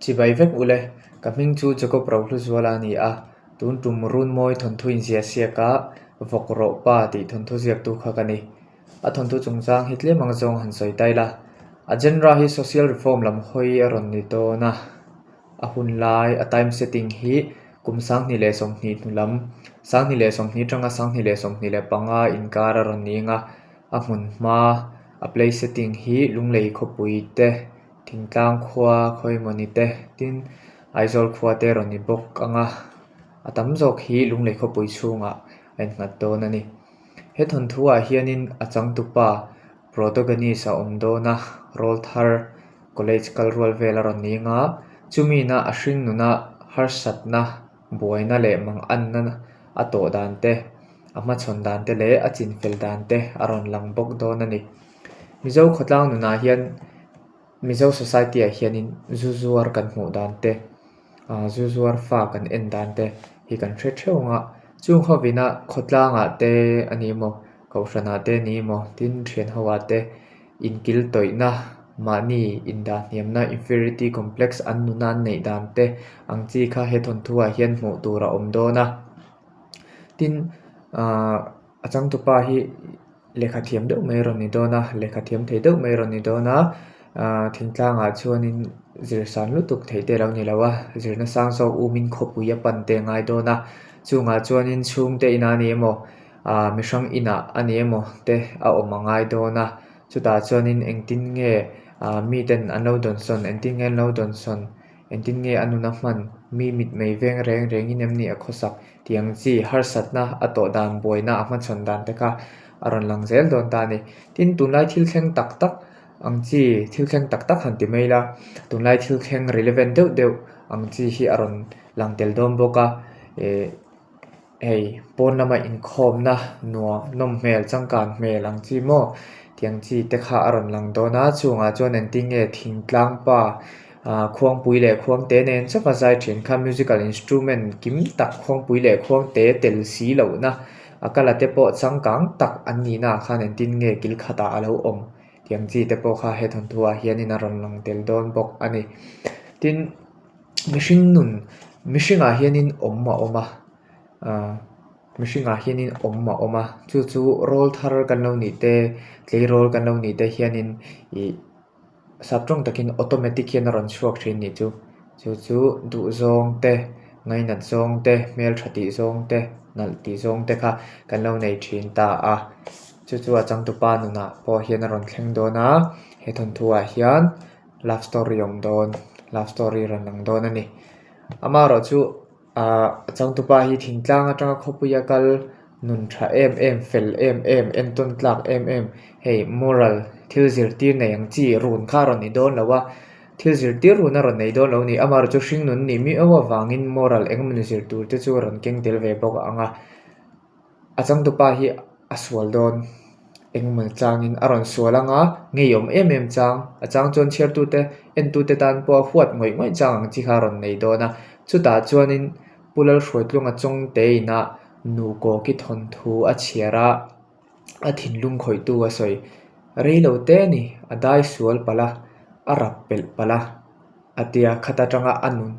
Chibai vek ule, ka hming chu Jacob Rohluzuala a ni a, tun tum Runmawi thawnthu inziah siaka Vawk Rawh Pa tih thawnthu ziaktu kha ka ni. A thawnthu chungchang hi tlem ang zawng han sawi ta ila, a genre hi social reform lam hawi a rawn ni dawn a, a hun lai, a time setting hi kum 2020 hnu lam, 2020 atanga 2025 inkar a rawn ni ang a, a hmun hma, a place setting hi Lunglei khawpui te, Thingtlang khua khawi mawni te tin Aizawl khua te rawn ni bawk ang a, a tam zawk hi Lunglei khawpui chhungah a innghat dawn a ni. He thawnthu ah hianin a changtupa protagonist a awm dawn a, rawl thar college kal rual vel a rawn ni ang a, chumi na a hring nuna harsatna buaina leh manganna a tawh dan te, a hmachhawn dan te leh a chinfel dan te a rawn lang bawk dawn a ni. Mizo khawtlang nunah hian Mizo society ah hianin zu zuar kan hmuh dan te ah zu zuar fa kan en dan te hi kan hre theuh ang a chung hovina khawtlangah te a ni emaw kohhranah te a ni emaw tin thian ho ah te inkil tawihna mahni indah hniamna inferiority complex an nuna an neih dan te ang chi kha he thawnthu ah hian hmuh tur a awm dawn a tin ah a changtupa hi. Lehkha thiam deuh mai rawn ni dawn a, lehkha thiam thei deuh mai rawn ni dawn a, ahh thingtlangah chuanin zir san lutuk theih te a lo ni lo a, zirna sang zawk umin khawpui a pan te a ngai dawn a, chungah chuanin chhungte inah a ni emaw ahh mihrang inah a ni emaw te a awm a ngai dawn a, chutah chuanin engtin nge ahh miten an lo dawnsawn engtin nge an lo dawnsawn. Engtin nge a nun a hman? Mi mitmei veng reng rengin em ni a khawsak? Tih ang chi harsatna a tawh dan buaina a hmachhawn dan te kha a rawn lang zel dawn ta a ni. Tin, tunlai thil thleng tak tak ang chi thil thleng tak tak han ti mai ila, tunlai thil thleng relevant deuh deuh ang chi hi a rawn lang tel dawn bawk a. Ih. Hei pawn lama inkhawmna nuam nawm hmel changkan hmel ang chi maw tiang chi te kha a rawn lang dawn a chungah chuan engtin nge thingtlang pa ah khuangpui leh khuangte nen chauh a zai thin kha musical instrument kim tak khuangpui leh khuangte tel si lohna a kala te pawh changkang tak an nihna ah khan engtin nge kil khatah a lo awm tiang chi te pawh kha he thawnthu ah hianin a rawn lang tel dawn bawk a ni tin. Mihring nun mihringah hianin awm a awm a ahh mihringah hianin awm a awm a chu chu rawl thar kan lo nih te tleirawl kan lo nih te hianin ih sap tawng takin automatic hian a rawn chhuak thin nih chu chu chu duh zawng te ngainat zawng te hmeltha tih zawng te nalh tih zawng te kha kan lo nei thin ta a chu chu a changtupa nunah pawh hian a rawn thleng dawn a he thawnthu ah hian. Love story awm dawn love story rawn lang dawn a ni amaherawh chu ahh a changtupa hi thingtlang atanga khawpuia kal nun tha em em fel em em entawn tlak em em hei moral thil zirtir nei ang chi run kha a rawn ni dawn lo a thil zirtir run a rawn nei dawn lo a ni amaherawh chu hringnun nih miau avangin moral eng emawni zir tur te chu a rawn keng tel ve bawk ang a. A changtupa hi a sual dawn engemaw changin a rawn sual ang a, ngeiawm em em chang, a chang chuan chhiartute entute tan pawh a huat ngawih ngawih chang ang chi kha a rawn nei dawn a. Chutah chuanin Pu Lalhruaitlunga Chawngte inah nu kawki thawnthu a chhiar a, a thinlung khawihtu a sawi. Rei lo te a ni, a dai sual palh a, a rap pelh palh a. A tia khat atanga a nun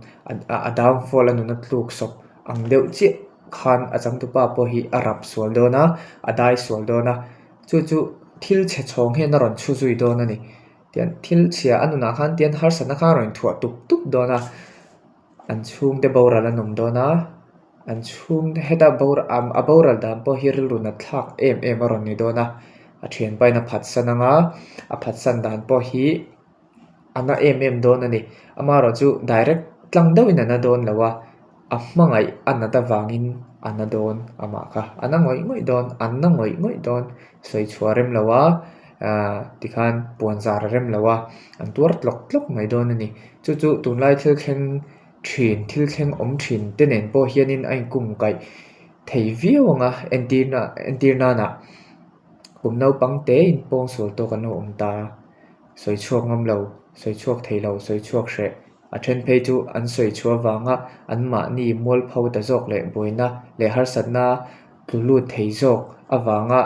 a downfall a nun a tluk sawp ang deuh chiah khan a changtupa pawh hi a rap sual dawn a, a dai sual dawn a, chu chu thil chhe chhawng hian a rawn chhu zui dawn a ni. Tian thil chhia a nunah khan tian harsatna khan a rawn inthuah tup tup dawn a, an chhungte boral an awm dawn a, an chhungte heta boral a boral dan pawh hi rilru nat thlak em em a rawn ni dawn a, a thianpain a phatsan ang a, a phatsan dan pawh hi. A na em em dawn a ni. Amaherawh chu direct tlang deuhin a na dawn lo a, a hmangaih a nat avangin a na dawn amah kha. A na ngawih ngawih dawn, an na ngawih ngawih dawn. Sawi chhuah a rem lo a, ahh tikhan puan zar a rem lo a, an tuar tlawk tlawk mai dawn a ni. Chu chu tunlai thil thleng thin, thil thleng awm thin te nen pawh hianin a inkungkaih thei viau ang a, entirna entir nana kum naupang te in pawngsual tawk an lo awm ta. Sawi chhuak ngam lo, sawi chhuak thei lo, sawi chhuak hreh. A then phei chu an sawi chhuah avanga anmahni mualpho ta zawk leh buaina leh harsatna tlu lut thei zawk avanga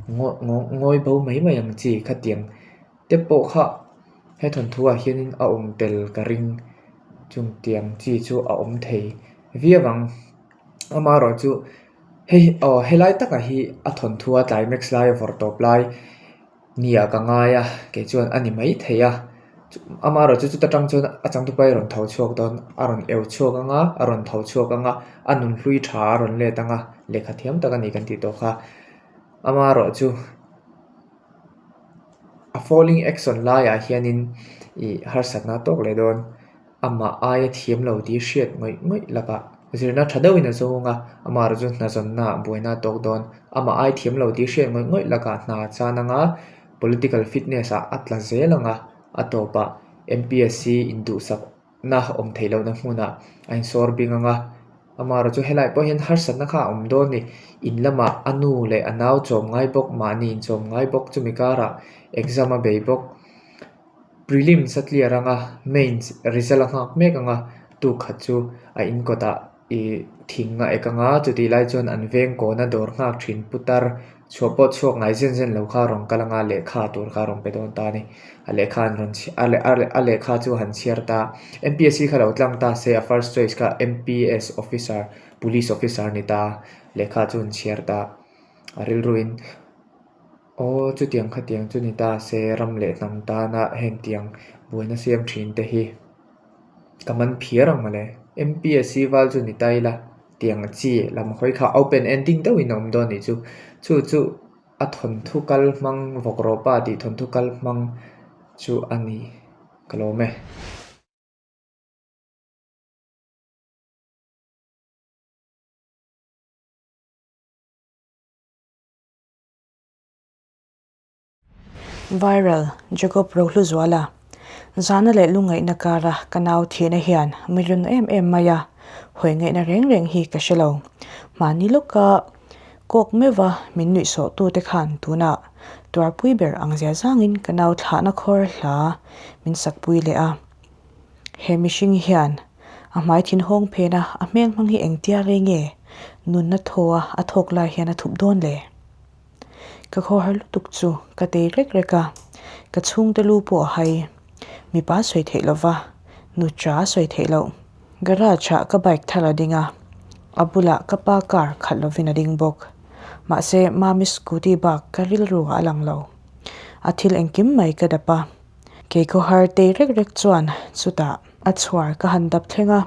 ngawi bo mai mai ang chi khatiang te pawh kha he thawnthu ah hianin a awm tel ka ring. Chung tiang chi chu a awm thei viau ang. Amaherawhchu hei aw helai takah hi a thawnthu a climax lai a vawrh tawp lai nia ka ngai a, kei chuan a ni mai thei a. Amaherawhchu chuta tang chuan a changtupa hi a rawn tho chhuak dawn, a rawn eu chhuak ang a, a rawn tho chhuak ang a, a nunhlui tha a rawn let ang a, lehkha thiam tak a ni kan tih tawh kha. Amaherawhchu a falling action laiah hianin ih harsatna a tawk leh dawn. Amah aia thiam lo tih hriat ngawih ngawih lakah zirna tha deuhin a zawng a, amaherawh chu hna zawnna ah buaina a tawk dawn. Amah aia thiam lo tih hriat ngawih ngawih lakah hna a chan ang a, political fitness ah a tla zel ang a, a tawpah MPSC induhsakna awm theih lohna hmunah a insawr bing ang a. Amaherawh chu helai pawh hian harsatna kha a awm dawn ni. In lamah a nu leh a nau chawm ngai bawk, mahni inchawm ngai bawk, chumi karah exam a bei bawk. Prelims a clear ang a, mains result a nghak mek ang a, tuk khat chu a in kawtah ih thing a ek ang a, chutih lai chuan an veng kawna dawr nghak thin putar chhuah pawh chhuak ngai zen zen lo kha a rawn kal ang a, lehkha tur kha a rawn pe dawn ta a ni. A lehkha an rawn chhi a a lehkha chu a han chhiar ta a, MPSC kha lo tlang ta se a first choice kha MPS officer police officer a ni ta a, lehkha chu an chhiar ta a, a rilruin. Aw, chutiang khatiang chu ni ta se, ram leh hnam tana hengtiang buaina siam thin te hi ka man phiar ang mawle. MPSC val chu ni ta ila, tiang chi lam hawi kha open ending deuhin a awm dawn nih chu. Chu chu a thawnthu kal hmang vawk rawh pa tih thawnthu kal hmang chu a ni ka lawm e. Viral, Jacob Rohluzuala, Zana leh lungngaihna kara ka nau thihna hian mi run em em mai a, hawi ngaihna reng reng hi ka hre lo. Mahni lawka kawk meuha min nuihsawh tute khan tunah tuarpui ber ang zia zangin ka nau thlahna khawr hla min sakpui leh a. He mihring hian a hmai thin hawng phena a hmel hmang hi engtia rei nge nunna thaw a a thawk lai hian a thup dawn le? Ka khawhar lutuk chu ka tei rek rek a, ka chhungte lu pawh a hai. Mipa sawi theih lova, nucha sawi theih loh. Garage ah ka bike thar a ding a, a bulah ka pa car khalh lovin a ding bawk. Mahse Mami scooty bak ka rilru ah a lang lo. A thil engkim mai ka dap a, kei khawhar tei rek rek chuan chutah a chhuar ka han dap thleng a,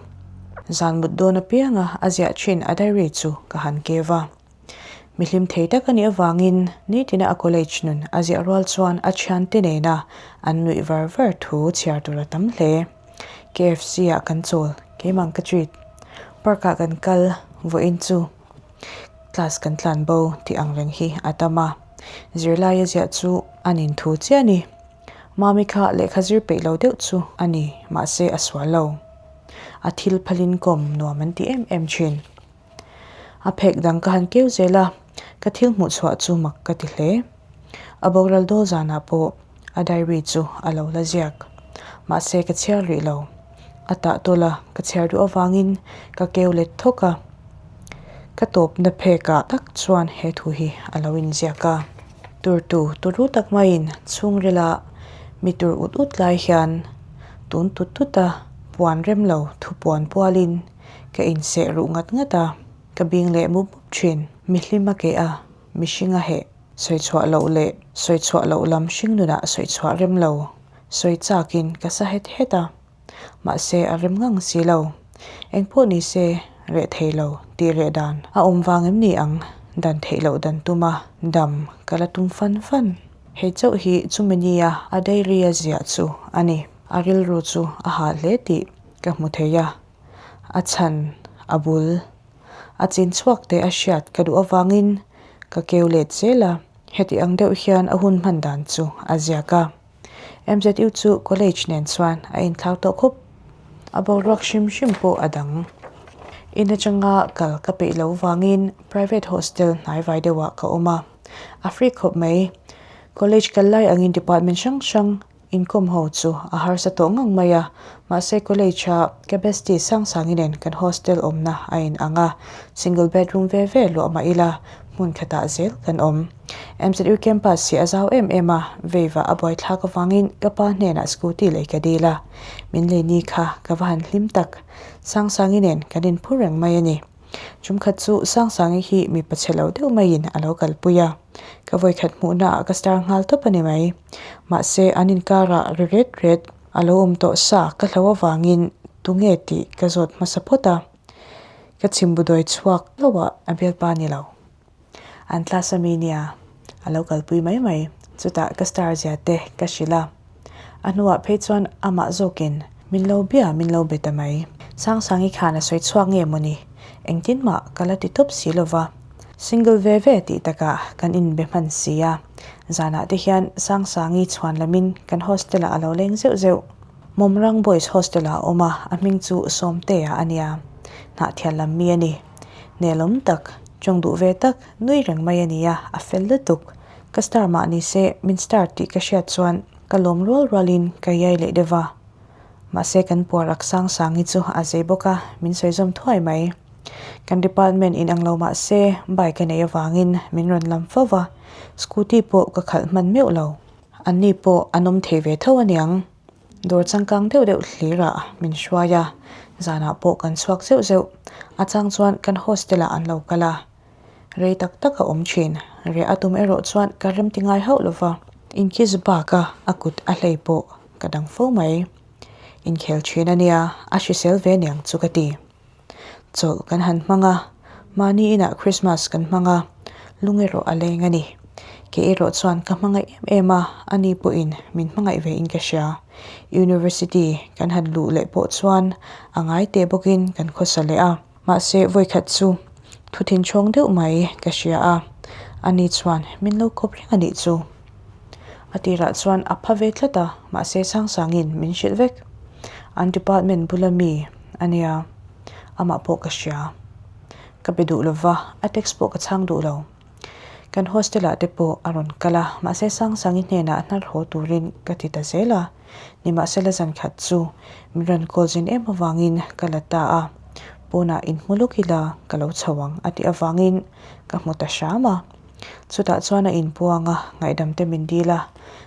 zan mut dawn apianga a ziah thin a diary chu ka han kev a. Mi hlim thei tak a nih avangin nitina a college nun a ziah rual chuan a thiante nena an nuih var var thu chhiar tur a tam hle. KFC ah kan chawl, keimah ka treat. Park ah kan kal, vawiin chu class kan tlan bo tih ang reng hi a tam a. Zirlai a ziah chu a nin thu chiah a ni. Mami kha lehkha zir peih lo deuh chu a ni, mahse a sual lo. A thil phalin kawm nuam an ti em em thin. A phek dang ka han keu zel a, ka thil hmuh chhuah chu mak ka ti hle. A boral dawl zanah pawh a diary chu a lo la ziak. Mahse ka chhiar rih lo. A tah tawl a, ka chhiar duh avangin ka keu let thawk a. Ka tawpna phekah tak chuan he thu hi a lo inziak a. Turtu turu tak maiin chhungrila mi tur ut ut lai hian tun tut tut a puan rem lo thupuan pualin Ka inseh ruh ngat ngat a, ka bing leh mup mup thin. Mi hlim a keh a, mihring a heh. Sawi chhuah loh leh sawi chhuah loh lam hring nunah sawi chhuah rem lo. Sawi chakin ka sa het het a, mahse a rem ngang si lo. Engpawh ni se reh thei lo tih reh dan a awm vang em ni ang? Dan theih loh dan tum a, dam ka la tum fan fan. Hei chauh hi chumi nia a diary a ziah chu a ni. A rilru chu a hah hle tih ka hmu thei a. A chhan, a bul, a chin chhuak teh a hriat ka duh avangin ka keu let zel a, heti ang deuh hian a hun hman dan chu a ziak a. MZU chu college nen chuan a inthlak tawh khawp. A boruak hrim hrim pawh a dang. In atanga kal ka peih loh vangin private hostel hnaivai deuhah ka awm a. A free khawp mai. College kal lai angin department hrang hrang Inkawm ho chu a harsa tawh ngang mai a, mahse college a ka bestie Sangsangi nen kan hostel awmna a in ang a, single bedroom ve ve luah mah ila hmun khatah zel kan awm. MZU campus hi a zau em em a, veiva a buaithlak avangin ka pa hnenah scooty lei ka dil a, min lei ni kha ka va han hlim tak. Sangsangi nen kan inphur reng mai a ni. Chumkhat chu Sangsangi hi mipa chhe lo deuh maiin a lo kalpui a, ka vawikhat hmuhna ah ka star nghal tawp a ni mai. Mahse an inkarah ri ret ret a lo awm tawh sa ka hlo avangin tunge tih ka zawt hmasa phawt a, ka chhimbudawi chhuak hlauh a a bialpa ni lo. An class ami nia a lo kalpui mai mai. Chutah ka star zia te ka hrilh a. A hnuah phei chuan amah zawkin min lo bia min lo be ta mai. Sangsangi khan a sawi chhuak nge mawni? Engtin mah ka la ti tawp si lova. Single ve ve tih takah kan inbe hman si a. Zanah te hian Sangsangi chhuan lamin kan hostel ah a lo leng zeuh zeuh. Mawmrang Boys Hostel ah a awm a, a hming chu Sawmtea a nia. Hnahthial lam mi a ni. Nelawm tak, tawng duh ve tak, nui reng mai a ni a, a fel lutuk. Ka star mah ni se, min star tih ka hriat chuan ka lawm rual rualin ka iai leh deuh va. Mahse kan puar ak sang sang hi chu a zei bawk a, min sawi zawm thuai mai. Kan department inang lo mah se, bike a neih avangin min rawn lam fo va, scooty pawh ka khalh hman meuh lo. Anni pawh an awm thei ve tho aniang. Dawr changkang deuh deuh hlirah min hruai a, zanah pawh kan chhuak zeuh zeuh. A chang chuan kan hostel ah an lo kal a, rei tak tak a awm thin. Reh a tum erawh chuan ka rem ti ngai hauh lova, inkiss bak a a kut a hlei pawh ka dang fo mai. Inkhel thin a nia, a hrisel ve niang chu ka ti. Chawlh kan han hmang a, mahni inah Christmas kan hmang a, lung erawh a leng a ni. Kei erawh chuan ka hmangaih em em a, ani pawhin min hmangaih ve in ka hria. University kan han luh leh pawh chuan a ngai teh bawkin kan khawsa leh a, mahse vawikhat chu thu thinchhawng deuh mai ka hria a, ani chuan min lo kawp reng a nih chu. A tirah chuan a pha ve tlat a, mahse Sangsangin min hrilh vek. An department bula mi a nia, amah pawh ka hria. Ka be duh lova, a text pawh ka chhang duh lo. Kan hostel ah te pawh a rawn kal a, mahse Sangsangi hnenah hnar haw turin ka ti ta zel a. Nimahsela zan khat chu min rawn call zin em avangin ka la ta a, pawnah inhmu lawk ila ka lo chho ang a tih avangin ka hmu ta hram a. Chutah chuan a inpuang a, ngaihdam te min dil a.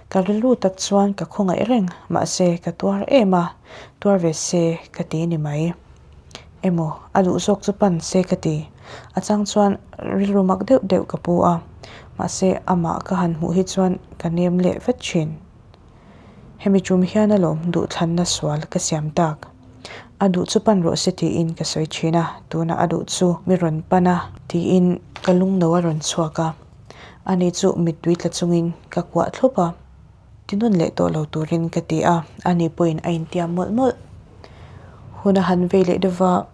Ka rilru tak chuan ka khawngaih reng, mahse ka tuar em a, tuar ve se ka ti ni mai. Emaw, a duh zawk chu pan se ka ti. A chang chuan rilru mak deuh deuh ka pu a, mahse amah ka han hmuh hi chuan ka nem leh vet thin. Hemi tum hian alawm duhthlanna sual ka siam tak. A duh chu pan rawh se tiin ka sawi thin a, tunah a duh chu mi rawn pan a tiin ka lungno a rawn chhuak a. Ani chu mittui tla chungin ka kuah thlawp a, tinawn leh tawh lo turin ka ti a, ani pawhin a intiam mawlh mawlh. Hun a han vei leh deuh va,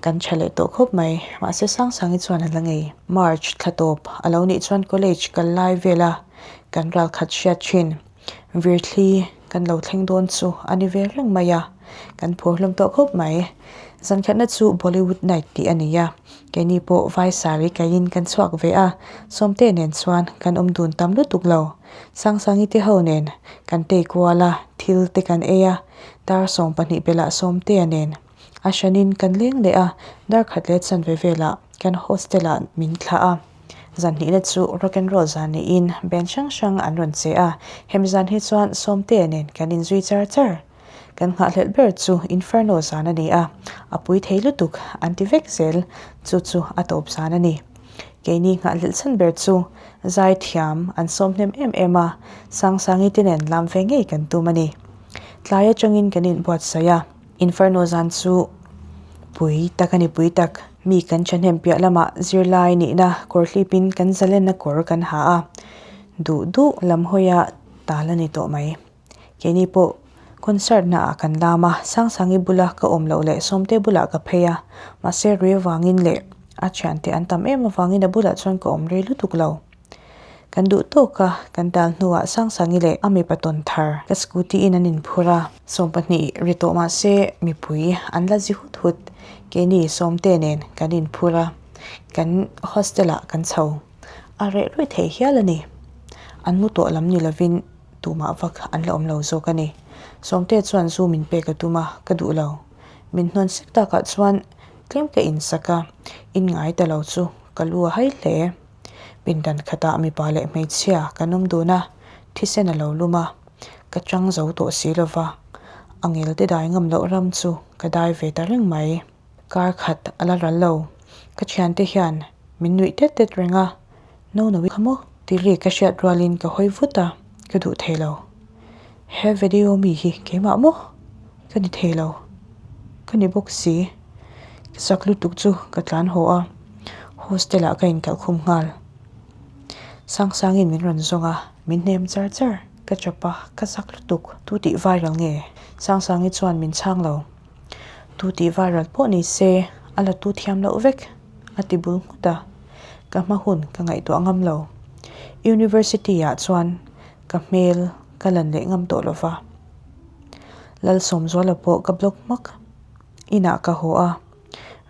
kan tha leh tawh khawp mai, mahse Sangsangi chuan a la ngei. March thla tawp a lo nih chuan college kal lai vela kan ralkhat hriat thin. Virthli kan lo thleng dawn chu a ni ve reng mai a, kan phur hlawm tawh khawp mai. Zankhatna chu Bollywood night tih a ni a, keini pawh vai saree kaiin kan chhuak ve a, Sawmte nen chuan kan awm dun tam lutuk lo. Sangsangi te ho nen kan tei kual a, thil te kan ei a, dar 12 belah Sawmtea nen a hranin kan leng leh a, dar khat leh chanve velah kan hostel ah min thlah a. Zan hnihna chu rock and roll zan niin band hrang hrang an rawn che a, hemi zan hi chuan Sawmtea nen kan inzui char char. Kan nghahhlelh ber chu Inferno zan a ni a, a pui thei lutuk an ti vek zel, chu chu a tawp zan a ni. Keini nghahhlelh chhan ber chu zai thiam an sawm hnem em em a, Sangsangi te nen lam ve ngei kan tum a ni. Tlai atangin kan inbuatsaih a. Inferno zan chu pui tak a ni pui tak. Mi kan thahnem piah lamah zirlai nihna kawr hlipin kan zalenna kawr kan ha a, duh duh lam hawia tal a ni tawh mai. Keini pawh concert naah kan lam a, Sangsangi bula ka awm loh leh Sawmte bulah ka phei a, mahse rui avangin leh a thiante an tam em avangin a bulah chuan ka awm rei lutuk lo. Kan duh tawk a, kan tal hnuah Sangsangi leh a mipa tawn thar ka scooty in an inphur a. 20 ri tawh mah se mipui an la zi hut hut. Keini Sawmte nen kan inphur a, kan hostel ah kan chho. A reh ruih thei hial a ni. An mu tawh lam ni lovin tumah vak an la awm lo zawk a ni. Sawmte chuan zu min pek a tum a, ka duh lo. Min hnawn sek takah chuan tlem ka insak a, in ngai ta lo chu ka lu a hai hle. Pindan khatah mipa leh hmeichhia kan awm dun a, thisen a lo lum a, ka chang zo tawh si lo va, a ngel te dai ngam loh ram chu ka dai ve ta reng mai. Kar khat a la ral lo, ka thiante hian min nuih tet tet reng a, no no i kha maw? Ti ri ka hriat rualin ka hawi vut a, ka duh thei lo. He video mi hi keimah maw? Ka ni thei lo. Ka ni bawk si. Ka chak lutuk chu ka tlan haw a, hostel ah ka inkalh khum nghal. Sangsangin min rawn zawng a, min hnem char char. Ka chap a, ka chak lutuk. Tu tih viral nge? Sangsangi chuan min chhang lo. Tu tih viral pawh ni se, a la tu thiam loh vek, a ti bul nghut a. Ka hma hun ka ngaihtuah ngam lo. University ah chuan ka hmel ka lan leh ngam tawh lo va. Lalsawmzuala pawh ka block hmak. Inah ka haw a,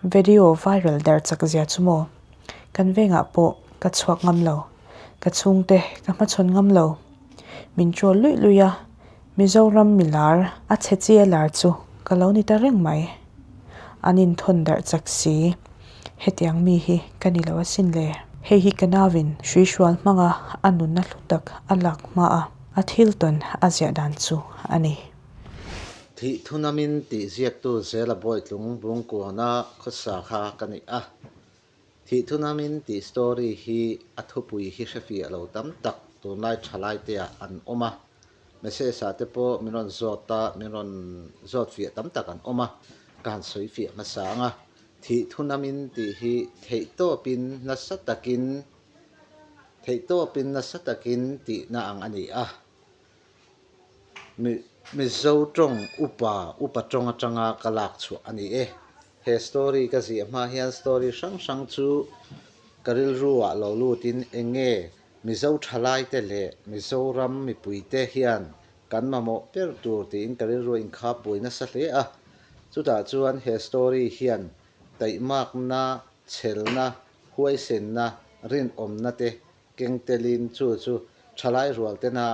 video viral dar chak zia chu maw? Kan vengah pawh ka chhuak ngam lo, ka chhungte ka hmachhawn ngam lo. Min troll luih luih a, Mizoram milar a chhe chi a lar chu ka lo ni ta reng mai. An inthawn darh chak si, hetiang mi hi ka ni lo asin le. Hei hi ka nauin hruihrual hmanga a nunna hlu tak a lak hma a, a thil tawn a ziah dan chu a ni. Thih thunamin tih ziaktu Zela Bawitlung Bungkuana khawsa kha ka ni a. Thih thunamin tih story hi a thupui hi hrefiah lo tam tak tunlai thalaiteah an awm a. Message ah te pawh min rawn zawt a, min rawn zawt fiah tam tak an awm a, ka han sawi fiah hmasa ang a. Thih thunamin tih hi theihtawpin nasa takin theihtawpin nasa takin tihna ang a ni a. Mizo tawng upa upa tawng atanga ka lak chhuah a ni e. He story ka ziah hma hian story hrang hrang chu ka rilru ah lo lutin eng nge Mizo thalaite leh Mizoram mipuite hian kan mamawh ber tur tiin ka rilru a inkhap buai nasa hle a. Chutah chuan he story hian taihmakna, chhelna, huaisenna, rinawmna te Keng telin chu chu thalai rual tena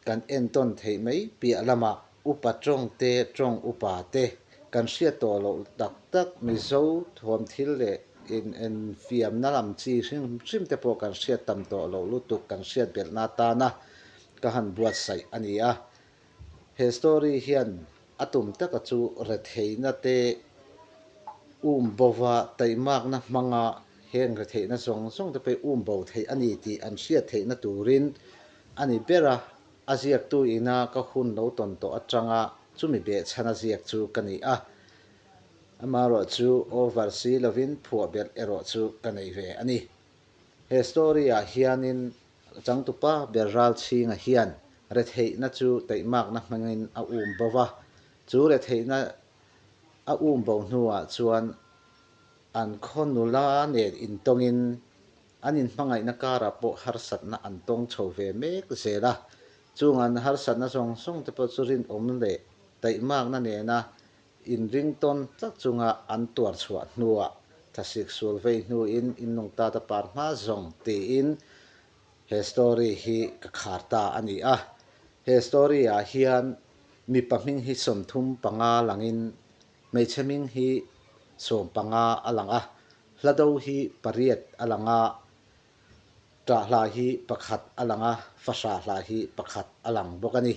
kan entawn theih mai piah lamah upa tawng te, tawng upa te kan hriat tawh loh tak tak Mizo thuam thil leh inenfiamna lam chi hrim hrim te pawh kan hriat tam tawh loh lutuk kan hriat belhna atana ka han buatsaih a ni a. He story hian a tum taka chu retheihna te um bova taihmakna hmanga heng retheihna zawng zawng te pawh hi um bo theih a ni tih an hriat theihna turin a ni ber a, a ziaktu ina ka hun lo tawn tawh atanga chumi behchhan a ziak chu ka ni a, amaherawhchu over si lovin phuah belh erawh chu ka nei ve a ni. He story ah hianin Changtupa ber Ralchhinga hian retheihna chu taihmakna hmangin a um bo va, chu retheihna a um bo hnuah chuan an khaw nula nen intawngin an inhmangaihna karah pawh harsatna an tawng chho ve mek zel a. Chung an harsatna zawng zawng te pawh chu rinawm leh taihmakna nena Inringtawn tlat chunga an tuar chhuah hnuah thlasik sual vei hnuin innung ta ta par hma zawng tiin he story hi ka khar ta a ni a. He story ah hian mipa hming hi 35 langin hmeichhe hming hi 15 a lang a, hlado hi pariat a lang a, ṭah hla hi pakhat a lang a, fahrah hla hi pakhat a lang bawk a ni.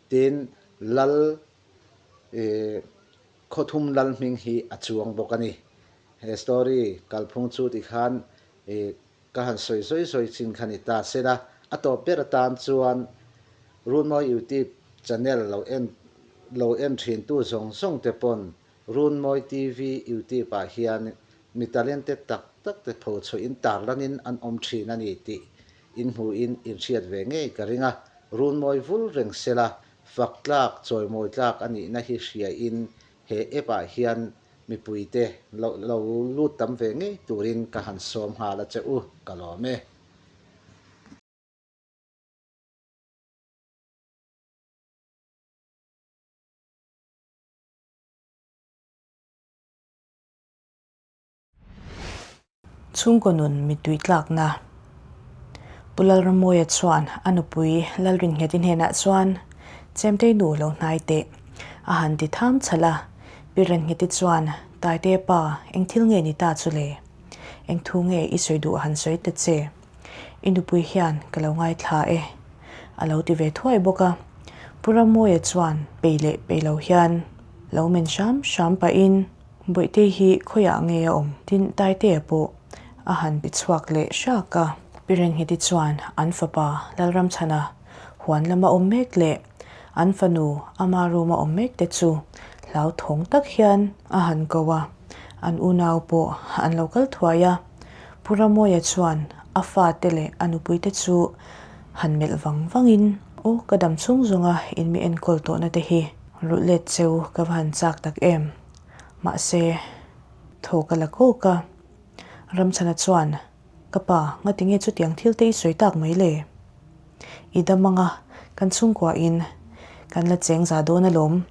Tin, Lal Ih Khawthum lal hming hi a chuang bawk a ni. He story kalphung chu tikhan ih ka han sawi zawi zawi chin kha ni ta se la, a tawp ber atan chuan Runmawi YouTube channel lo en lo en thintu zawng zawng te pawn Runmawi TV YouTube ah hian mi talented tak tak te pho chhuahin tarlanin an awm thin a ni tih in hmuhin in hriat ve ngei ka ring a, Runmawi vul reng se la Fak tlak, chawimawi tlak a nihna hi hriain he app ah hian mipuite lo lo lut tam ve ngei turin ka han sawm nghal a che u, ka lawm e. Chhungkaw nun mittui tlakna. Pu Lalramawia chuan a nupui Lalringheti hnenah chuan, Chemtei nu lo hnai teh. A han ti tham chhalh a, Pi Rengheti chuan, Taite pa, eng thil nge ni ta chu le? Eng thu nge i sawi duh han sawi ta che? I nupui hian ka lo ngaithla e, a lo ti ve thuai bawk a. Pu Ramawia chuan pei leh pei lo hian lo men hram hram pahin Bawihtei hi khawiah nge a awm? Tin, Taitea pawh a han ti chhuak leh hrak a. Pi Rengheti chuan an fapa Lalramchhana huan lama awm mek leh an fanu ama room a awm mek te chu hlauthawng tak hian a han ko a, an unau pawh an lo kal thuai a. Pu Ramawia chuan a fate leh a nupuite chu han melh vang vangin, Aw ka dam chhung zawnga in mi enkawl tawhna te hi rulh let cheu ka va han chak tak em. Mahse, thaw ka la kawk a. Ramchhana chuan, Ka pa, ngatinge chutiang thil te i sawi tak mai le? I dam anga kan chhungkuahin kan la cheng za dawn alawm,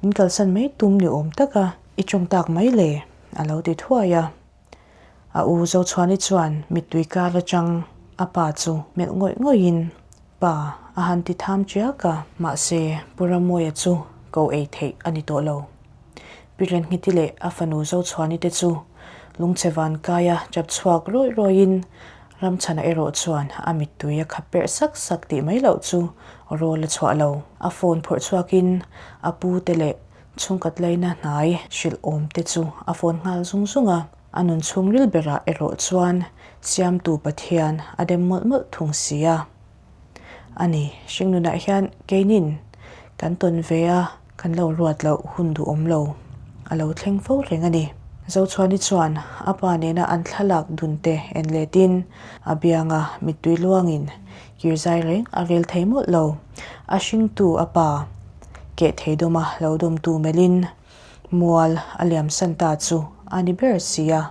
min kalsan mai tum ni awm taka i tawng tak mai le, a lo ti thuai a. A u Zochhuani chuan mittui kar atang a pa chu melh ngawih ngawihin, Pa, a han ti tham chiak a. Mahse, Pu Ramawia chu ko ei theih a ni tawh lo. Pi Renghiti leh a fanu Zochhuani te chu lungchhe van kaia chap chhuak rawih rawihin Ramchhana erawh chuan a mittui a khap perh sak sak tih mai loh chu rawl a chhuah lo. A phone phawrh chhuakin a pu te leh chhungkat laina hnai hrilh awm te chu a phone nghal zung zung a. A nun chhungril berah erawh chuan Siamtu Pathian a dem mawlh mawlh thung si a. A ni, hringnunah hian keinin kan tawn ve a, kan lo ruat loh hun duhawm lo a lo thleng fo reng a ni. Zochhuani chuan a pa nena an thlalak dunte en letin a bianga mittui luangin kirzai reng a rel thei mawlh lo. A hringtu a pa keh thei dawma lo dawmtu melhin Mual a liamsan ta chu a ni ber si a.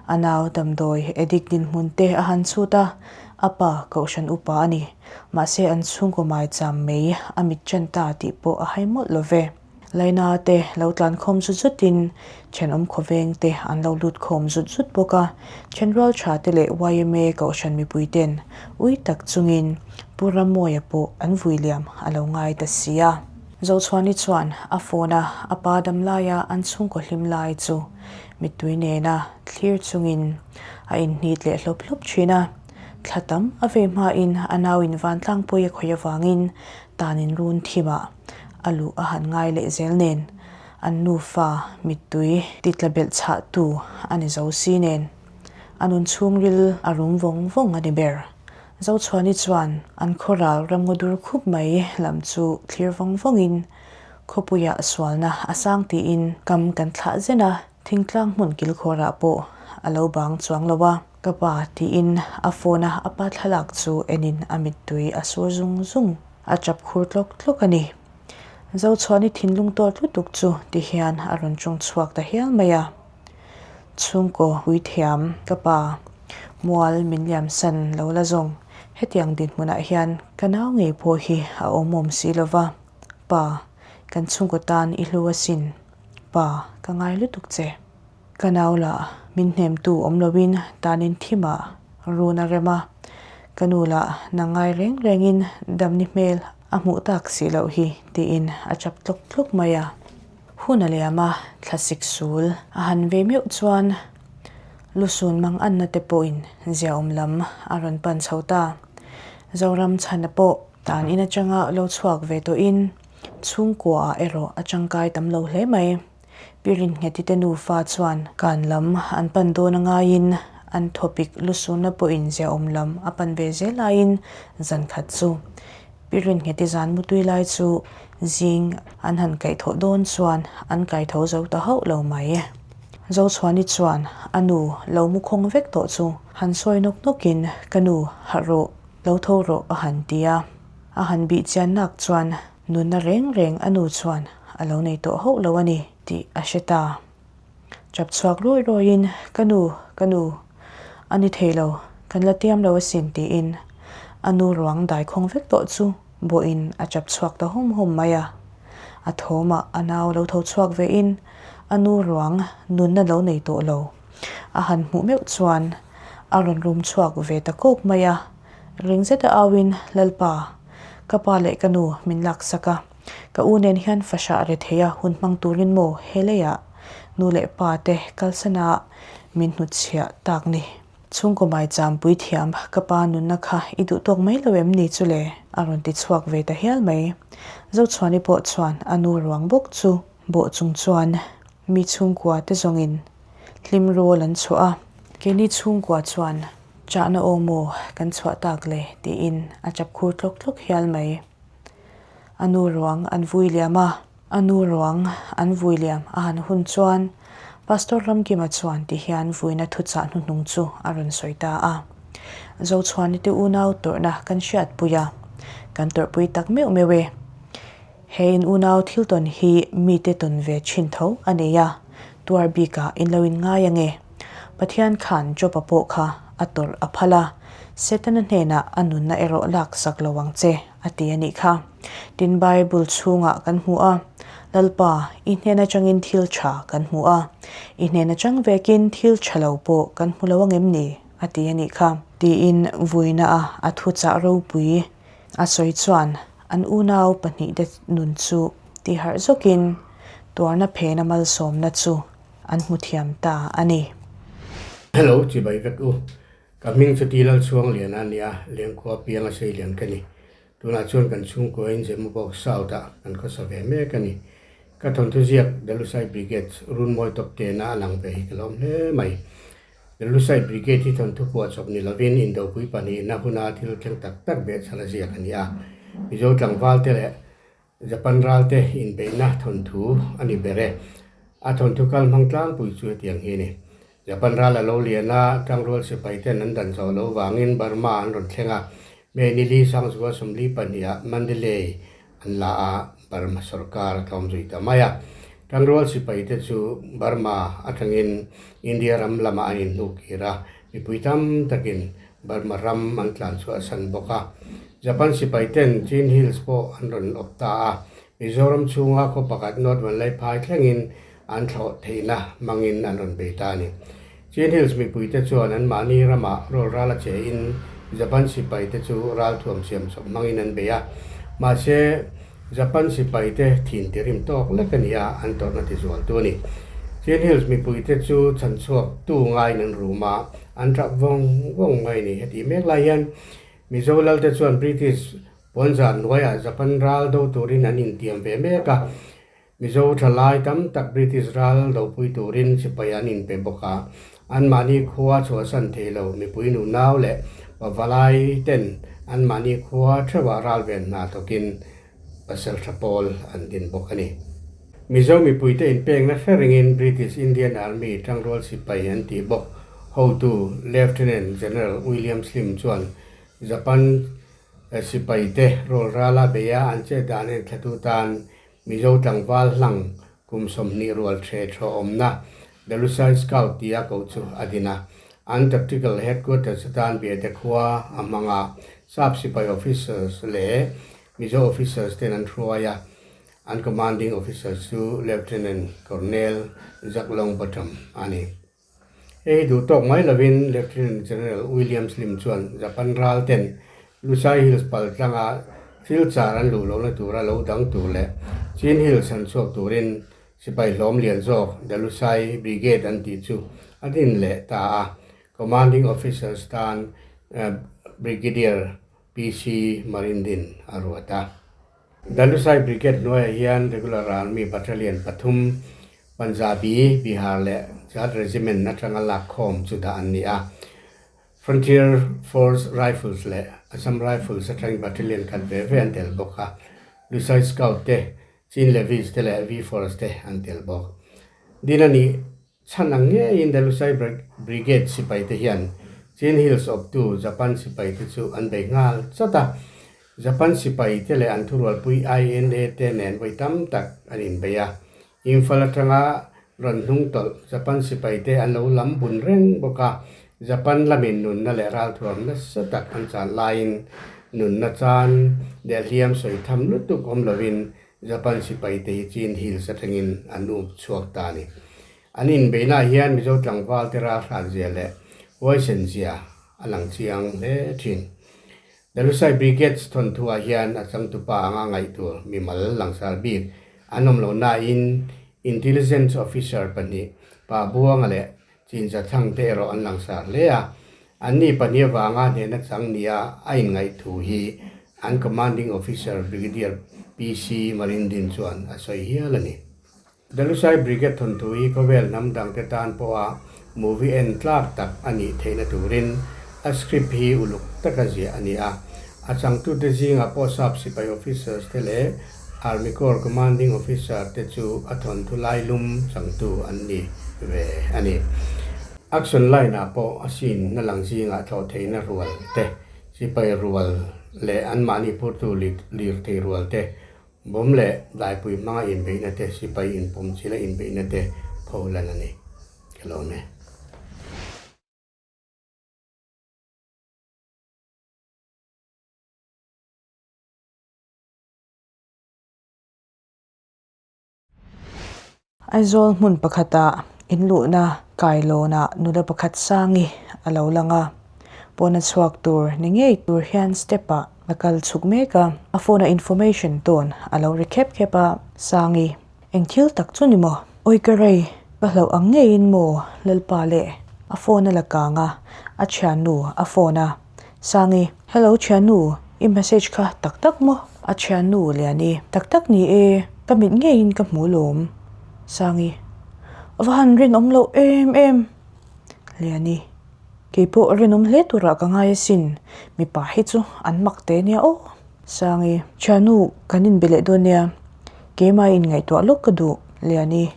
A nau damdawi addict dinhmun te a han chhut a, a pa kohhran upa a ni. Mahse an chhungkaw maicham mei a mit ṭan ta tih pawh a hai mawlh lo ve. Laina te lo tlan khawm zut zutin thenawm khawveng te an lo lut khawm zut zut bawk a. Thenrual tha te leh yma kohhran mipui ten ui tak chungin Pu Ramawia pawh an vui liam a lo ngai ta si a. Zochhuani chuan a phone a a pa dam laia an chhungkaw hlim lai chu mittui nena thlir chungin a inhnit leh hlawp hlawp thin a. Thla tam a vei hmain a nauin vantlangpui a khawih avangin tanin run thimah a luh a han ngai leh zel nen an nufa mittui titla belh chhahtu a ni zo si nen a nun chhungril a rum vawng vawng a ni ber. Zochhuani chuan an khawral ramngaw dur khup mai lam chu thlir vawng vawngin khawpuiah sualna a sang tiin kam kan thlah zen a, thingtlang hmun kilkhawrah pawh a lo bang chuang lo a. Ka pa tiin a phone a a pa thlalak chu enin a mittui a sur zung zung. A chap khur tlawk tlawk a ni. Zochhuani thinlung tawt lutuk chu tihian a rawn tawng chhuak ta hial mai a. Chhungkaw puithiam ka pa mual min liamsan lo la zawng hetiang dinhmunah hian ka nau ngei pawh hi a awm awm si lo va, pa kan chhungkaw tan i hlu asin, pa ka ngai lutuk che. Ka nau lah min hnemtu awm loin tanin thimah run a rem a, ka nu lah nang ngai reng rengin damni hmel a hmuh tak si loh hi tiin a chap tlawk tlawk mai a. Hun a liam a, thlasik sul a han ve meuh chuan lusun mang anna te pawhin ziaawm lam a rawn pan chho ta. Zoram chhana pawh tan in atanga lo chhuak ve tawhin chhungkuaah erawh a tangkai tam lo hle mai. Pi Ringheti te nufa chuan kan lam an pan dawn a ngaiin an thawpik lusunna pawhin ziaawm lam a pan ve zel laiin zan khat chu Pi Ringheti zan mutui lai chu zing an han kaihthawh dawn chuan an kaitho zo ta hauh lo mai. Zochhuani chuan a nu lo mu khawng vek tawh chu han sawi nawk nawkin ka nu harh rawh, lo tho rawh a han ti a. A han bih chian nak chuan nunna reng reng a nu chuan a lo nei tawh hauh lo a ni tih a hre ta. Chap chhuak rawi rawiin ka nu, ka nu, a ni thei lo, kan la tiam lo asin tiin a nu ruang dai khawng vek tawh chu bawhin a chap chhuak ta hawm hawm mai a. A thawmah a nau lo tho chhuak vein a nu ruang nunna lo nei tawh lo a han hmuh meuh chuan a rawn rum chhuak ve ta kawk mai a. Ring zeta auin Lalpa, ka pa leh ka nu min laksak a. Ka u nen hian fahrah re thei a hun hmang turin maw he leiah nu leh pa te kalsana min hnutchhiah tak ni. Chhungkaw maicham puithiam ka pa nunna kha i duh tawk mai lo em ni chu le? a rawn ti chhuak ve ta hial mai. Zochhuani pawh chuan a nu ruang bawk chu bawh chung chuan mi chhungkua te zawngin hlim rual an chhuah a. Keini chhungkua chuan chahna aw maw kan chhuah tak le tiin a chap khur tlawk tlawk hial mai. A nu ruang an vui liam a. A nu ruang an vui liam a han hun chuan Pastor Ramkima chuan ti hian vuina thuchah hnuhnung chu a rawn sawi ta a. Zochhuani te unau tawrhna kan hriatpui a, kan tawrhpui tak meuh meuh e. He in unau thil tawn hi mite tawn ve thin tho a nei a, tuar bikah in lo in ngai ange. Pathian khan Job-a pawh kha a tawrh a phal a, Setana hnenah a nunna erawh laksak lo ang che a ti a nih kha. Tin Bible chhungah kan hmu a, Lalpa, i hnen atangin thil tha kan hmu a, i hnen atang vekin thil tha lo pawh kan hmu lo angem ni? a ti a nih kha. Tiin vuina a a thuchah ropui a sawi chuan an unau pahnihte nun chu tihharh zawkin tuarna phena malsawmna chu an hmu thiam ta a ni. Hello, chibai vek u. Ka hming chu Ti Lalchhuangliana a ni a, Lengkhua pianga seilian ka ni. Tunah chuan kan chhungkuain Zemabawk South-ah kan khawsa ve mek a ni. Ka thawnthu ziak The Lusai Brigade runmawi tawp tena a lang ve hi ka lawm hle mai. The Lusai Brigade hi thawnthu puahchawp ni lovin Indopui pahnihna huna thil thleng tak tak behchhan a ziak a ni a. Mizo tlangval te leh Japan ralte inbeihna thawnthu a ni ber e. A thawnthu kal hmang tlangpui chu hetiang hi a ni. Japan ral a lo lian a, tangrual sipai ten an dan zawh lo vangin Burma an rawn thleng a. May ni li Sangzua 42 ah Mandalay an la a, Burma sorkar a tlawm zui ta mai a. Tangrual sipai te chu Burma atangin India ram lamah an inhnuk kir a, mipui tam takin Burma ram an tlan chhuahsan bawk a. Japan sipai ten Chin Hills pawh an rawn awp ta a, Mizoram chhunga khaw pakhat North Vanlaiphai thlengin an thlawh theihna hmangin an rawn bei ta a ni. Chin Hills mipuite chuan anmahni ramah rawlral a che in Japan sipai te chu ralthuam siam chawp hmangin an bei a, mahse Japan sipai te thin tirim tawk lek a ni a, an tawrhna tizualtu a ni. Chin Hills mipuite chu chhanchhuak tu ngaiin an rum a, an tap vawng vawng mai a ni. Hetih mek lai hian Mizo lalte chuan British puanzar hnuaiah Japan ral do turin an intiam ve mek a, Mizo thalai tam tak British ral dopui turin sipai an inpe bawk a, anmahni khua chhuahsan thei lo mipui nunau leh pavalai ten anmahni khua theuhah ral ven hna thawkin pasaltha pawl an din bawk a ni. Mizo mipuite inpekna hre ringin British Indian Army tangrual sipai an tih bawk hotu Lieutenant General William Slim chuan Japan sipaite rawlrala beia an chet dan enthlatu tan Mizo tlangval hlang kum 20 rual the thaw awmna The Lusai Scout tia koh chu a din a. An tactical headquarters atan Biate khua a hmang a, Sap sipai officers leh Mizo officers ten an hruai a. An commanding officer chu Lieutenant Colonel Jack Longbottom a ni. Hei hi duh tawk mai lovin Lieutenant General William Slim chuan Japan ral ten Lusai Hills pal tlanga Silchar an luh lohna tura lo dang tur leh Chin Hills han chhuak turin sipai hlawm lian zawk The Lusai Brigade an tih chu a din leh ta a. Commanding Officers tan Brigadier PC Marindin a ruat a. The Lusai Brigade hnuaiah hian Regular Army Battalion pathum, Punjabi, Bihar leh Jat Regiment atanga lak khawm chu dah an ni a. Frontier Force Rifles leh Assam Rifles atangin Battalion khat ve ve an tel bawk a. Lusai Scout te, Chin Levies te leh V-Force te an tel bawk. Din a nih Chhan ang ngeiin The Lusai Brigade sipaite hian Chin Hills awptu Japan sipaite chu an bei nghal chat a. Japan sipaite leh an thurualpui INA te nen vawi tam tak an inbei a. Imphal atanga rawn hnung tawlh Japan sipaite an lo lam bun reng bawk a. Japan lamin nunna leh ralthuam nasa tak an chan laiin nunna chan leh hliam sawi tham lutuk awm lovin Japan sipaite hi Chin Hills atangin an up chhuak ta a ni. An inbeihnaah hian Mizo tlangval te ral hran zia leh huaisen zia a lang chiang hle thin. The Lusai Brigades thawnthuah hian a changtupa anga ngaih tur mimal langsar bik an awm lo nain Intelligence Officer pahnih Pa Buanga leh Chinza Thang te erawh an langsar hle a. Anni pahnih avanga hnehna chang nia a inngaih thu hi an Commanding Officer Brigadier PC Marindin chuan a sawi hial a ni. The Lusai Brigade thawnthu hi khawvel hnam dangte tan pawha movie en tlak tak a nih theihna turin a script hi uluk taka ziah a ni a. A changtute zingah pawh sap sipai officers te leh Army Corps Commanding Officer te chu a thawnthu lailum changtu an ni ve a ni. Action line ah pawh a scene na lang zingah tlawh theihna rual te, sipai rual leh anmahni phurtu lirthei rual te Bawm leh daipui hmanga inbeihna te, sipai inpawm chila inbeihna te pho lan a ni. Ka lawm e. Aizawl hmun pakhatah inluhna kailawnah nula pakhat sangi a lo lang a, pawna chhuak tur ni ngei tur hian step ah a kal chhuk mek a, a phone a information tawn a lo ri khep khep a, Sangi, eng thil tak chu ni maw? Awi ka rei, ka hlauh ang ngeiin maw Lalpa le? A phone a la kang a, a thiannu a phone a, Sangi, Hello thiannu, i message kha tak tak maw? A thiannu Liani, Tak tak ni e, ka mit ngeiin ka hmu lawm. Sangi, A va han rinawm loh em em. Liani, Keipawh rinawm hle turah ka ngai asin, mipa hi chu an mak teh nia aw. Sangi, Thiannu, kan inbe leh dawn nia, keimah inngaihtuah lawk ka duh. Liani,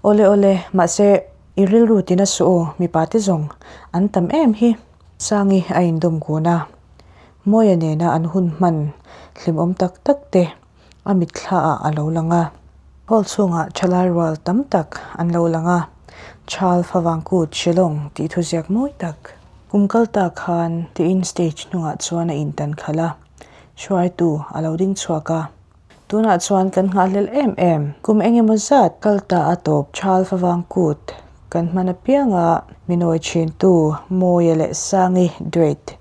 Awle awle, mahse i rilru tina suh aw, mipa te zawng an tam em hi. Sangi a indawm kun a, Mawia nena an hun hman hlimawm tak tak te a mitthla ah a lo lang a. Hall chhungah thalai rual tam tak an lo lang a, Chal Favangkut Shillong tih thuziak mawi tak kum kal ta khan tiin stage hnungah chuan a intan khalh a, hruaitu a lo ding chhuak a. Tunah chuan kan nghahhlelh em em. Kum eng emaw zat kal ta a tawp Chal Favangkut kan hman apianga minawi thintu Mawia leh Sangi Duet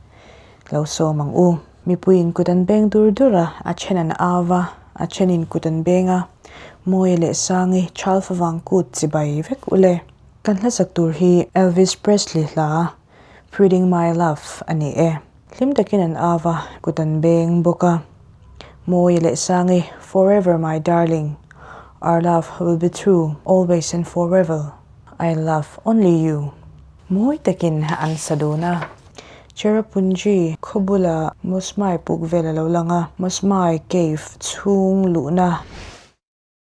lo sawm ang u. Mipuiin kut an beng dur dur a, a then an au va, a thenin kut an beng a. Mawia leh Sangi Chal Favangkut chibai vek u le. Kan hlasak tur hi Elvis Presley hla Freeding My Love a ni e. Hlim takin an au va, kut an beng bawk a. Mawia leh Sangi, Forever my darling, our love will be true always and forever, I love only you. Mawi takin an sa dun a. Cherrapunji khaw bula Mawsmai puk vel a lo lang a, Mawsmai cave chhung luhna.